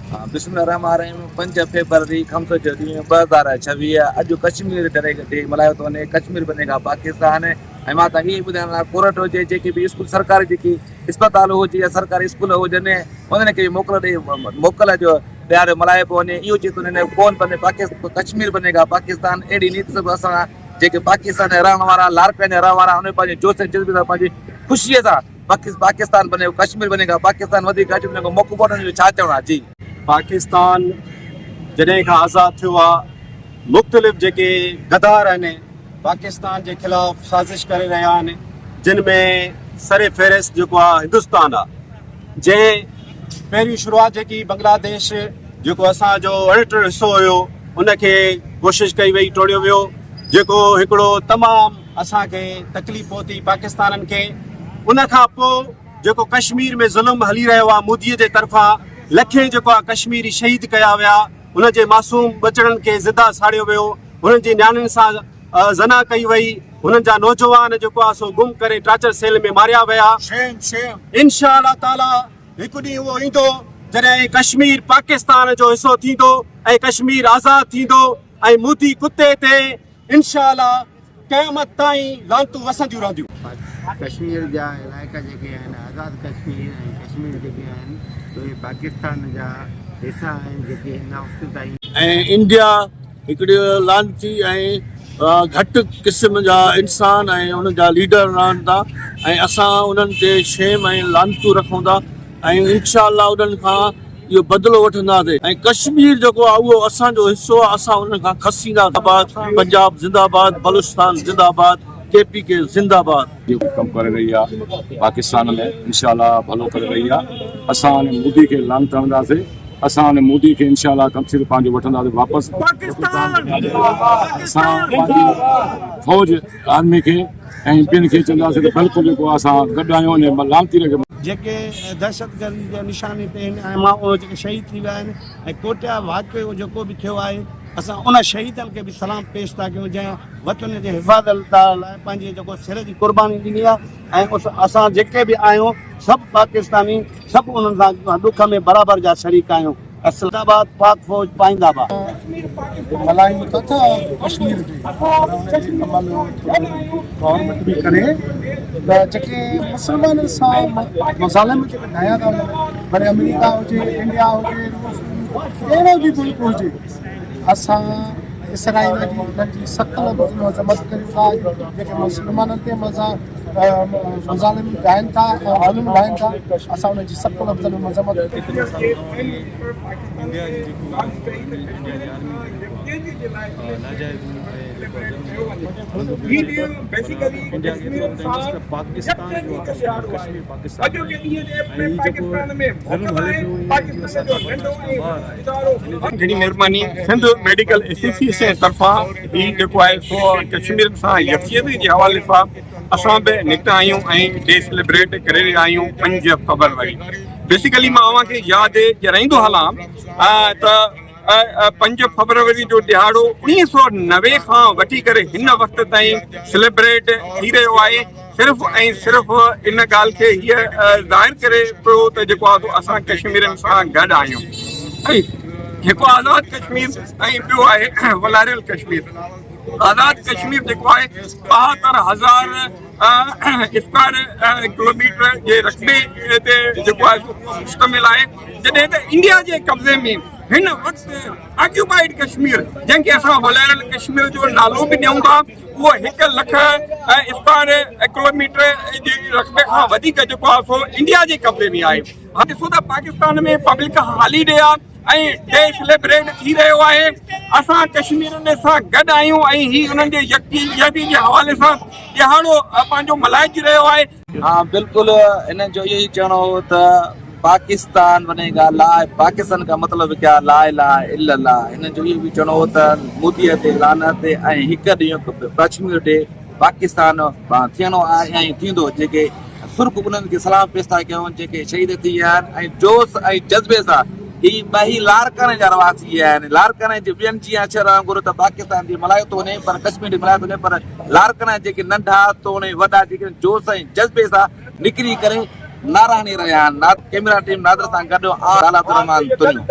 بسم الله الرحمٰن الرحيم پنج فيبروري خمس جو ڏينهن 2026 اڄ ڪشمير ڊي ملهايو ٿو وڃي ڪشمير بني گا پاڪستان ۽ مان توهان کي اهو ٻڌائڻ لاء ڪورٽ هجي جيڪي به اسڪول سرڪاري جيڪي اسپتال هجي يا سرڪاري اسڪول هجن انهن کي به موڪل ڏئي موڪل جو ڏهاڙو ملهايو پيو وڃي اهو چئي ٿو وڃي ڪون بني پاڪستان ڪشمير بني گا پاڪستان اهڙي نيت سان اسان جيڪي پاڪستان جا رهڻ وارا لاڙڪاڻي جا رهڻ وارا انهن پنهنجي جوش ۽ جذبي سان پنهنجي خوشيء سان پاڪستان بني ڪشمير بني گا پاڪستان وڌيڪ اچ بني گا موقعو پوڻ جو ڇا چوڻ آ جي. پاڪستان جڏهن کان آزاد ٿيو آ مختلف جيڪي غدار آهن پاڪستان جي خلاف سازش ڪري رهيا آهن جن ۾ سر فهرست جيڪو آ هندستان آ جنهن پهرين شروعات جيڪي بنگلاديش جيڪو اسان جو اڻٽر حصو هيو ان کي ڪوشش ڪئي وئي ٽوڙيو ويو جيڪو هڪڙو تمام اسان کي تڪليف پهتي پاڪستانن کي ان کان پوء جيڪو ڪشمير ۾ ظلم هلي رهيو آهي مودي جي طرفان لکين جيڪو آهي ڪشميري شهيد ڪيا ويا ان جي معصوم ٻچڙن کي زنده ساڙيو ويو هنن جي نياڻين سان زنا ڪئي وئي هنن جا نوجوان جيڪو آهي سو گم ڪري ٽارچر سيل ۾ ماريا ويا انشاء الله تعالي هڪ ڏينهن اهو ايندو جڏهن ڪشمير پاڪستان جو حصو ٿيندو ۽ ڪشمير آزاد ٿيندو ۽ مودي ڪتي تي انشاء الله قيامت تائين لعنتون وسنديون رهنديون. ڪشمير جا علائقا جيڪي آهن آزاد ڪشمير ۽ ڪشمير جيڪي آهن اهي پاڪستان جا حصا آهن جيڪي هن وقت تائين. ۽ انڊيا هڪڙي لعنتي ۽ گهٽ قسم جا انسان ۽ انهن جا ليڊر رهن ٿا ۽ اسان انهن تي شيم ۽ لعنتون رکون ٿا ۽ انشاء الله انهن کان اهو بدلو وٺنداسين ۽ ڪشمير جيڪو آهي اهو اسان جو حصو آهي اسان انهن کان کسينداسين آباد پنجاب زنده آباد بلوچستان زنده آباد ڪي پي ڪي زنده آباد. جيڪو ڪم ڪري رهي آهي پاڪستان ۾ انشاء الله ڀلو ڪري رهي آهي اسان ان مودي کي لعنت هڻنداسين اسان ان مودي کي انشاء الله ڪمسير پنهنجو وٺنداسين واپس اسان پنهنجي فوج آرمي کي ۽ ٻين کي چونداسين ته بلڪل جيڪو اسان گڏ آهيون ان لعنتي کي. جيڪي دهشتگردي جي نشاني تي آهن ۽ مان اهي جيڪي شهيد ٿي ويا آهن ۽ ڪوٽيا واقعو جيڪو به ٿيو آهي اسان ان شهيدن کي به سلام پيش ٿا ڪيون جنهن وطن جي حفاظت لاء پنهنجي جيڪو سر جي قرباني ڏني آهي ۽ اسان جيڪي به آهيون سڀ پاڪستاني سڀ انهن سان ڏک ۾ برابر جا شريڪ آهيون. اسلام آباد پاڪ فوج پائنده آباد. ملهايون ٿا ته ڪشمير ڊي پر ان تي عمل ٿورو گورنمينٽ به ڪري ته جيڪي مسلمانن سان مظالم جيڪي ڍايا ٿا وڃن ڀلي آمريڪا هجي انڊيا هجي روس ڪهڙو به ملڪ هجي اسان اسرائيل جي انهن جي سخت لفظ مذمت ڪريون ٿا جيڪي مسلمانن تي مزا مظالم ڍائن ٿا ۽ ظلم ڍائن ٿا اسان انهن جي سخت لفظن ۾ مذمت انڊيا جي جيڪو انڊيا جي آرمي جيڪو ناجائز ۽ جيڪو ظلم انڊيا کي ايترو ٻڌائيندس ته پاڪستان جو آهي ڪشمير پاڪستان ۽ هي جيڪو ظلم هلي پيو اهو اسان جي برداشت کان ٻاهر آهي. گهڻي مهرباني سنڌ ميڊيڪل ايسوسيئيشن طرفان هي جيڪو آهي سو ڪشمير سان يڪجهتي جي حوالي سان اسان به نڪتا آهيون ۽ ڊي سيليبريٽ ڪري رهيا آهيون پنج فبروري بيسيڪلي مان اوهان کي ياد ڏيارائيندو هلان ته پنج فبروري جو ڏهاڙو 1990 کان وٺي ڪري هن وقت تائين سيليبريٽ ٿي رهيو آهي صرف ۽ صرف ان ڳالهه کي هيء ظاهر ڪري پيو ته جيڪو آهي اسان ڪشميرين سان گڏ آهيون ۽ هڪ آزاد ڪشمير ۽ ٻيو آهي والاريل ڪشمير آزاد ڪشمير جيڪو آهي 72000 اسڪوائر ڪلوميٽر جي رقبي تي جيڪو آهي سو مشتمل آهي جڏهن ته انڊيا جي قبضي ۾ هن وقت آڪيوپائيڊ ڪشمير جنهن کي اسان والاريل ڪشمير جو نالو به ڏيون ٿا اهو هڪ لک اسڪوائر ڪلوميٽر جي رقبي کان وڌيڪ جيڪو آهي سو انڊيا جي قبضي ۾ آهي ڏسو ته پاڪستان ۾ پبلڪ هاليڊي آهي ۽ ڊي سيليبريٽ ٿي رهيو آهي اسان ڪشميرين سان گڏ آهيون ۽ هي انهن جي يڪجهتي جي حوالي سان ڏهاڙو پنهنجو ملهائجي رهيو آهي. ها بلڪل انهن جو اهو ئي چوڻو هو ته پاڪستان بني گا لا پاڪستان کا مطلب ڪيا لا اله الا الله انهن جو اهو به چوڻو هو ته مودي تي لعنت ۽ هڪ ڏينهن ڪشمير ڊي پاڪستان ٿيڻو آهي ۽ ٿيندو جيڪي سرخ انهن کي سلام پيش ٿا ڪيون جيڪي شهيد ٿي ويا آهن ۽ جوش ۽ جذبي سان هي ٻئي لاڙڪاڻي جا رهواسي آهن لاڙڪاڻي جي ٻين جيان شهر وانگر ته پاڪستان جي ملهايو ٿو وڃي پر ڪشمير ڊي ملهايو ٿو وڃي پر لاڙڪاڻي جيڪي ننڍا توڻي وڏا جيڪي جوش ۽ جذبي سان نڪري ڪري نعرا هڻي رهيا آهن ڪيميرا ٽيم نادر سان گڏ آء لال عبدالرحمان تنيو.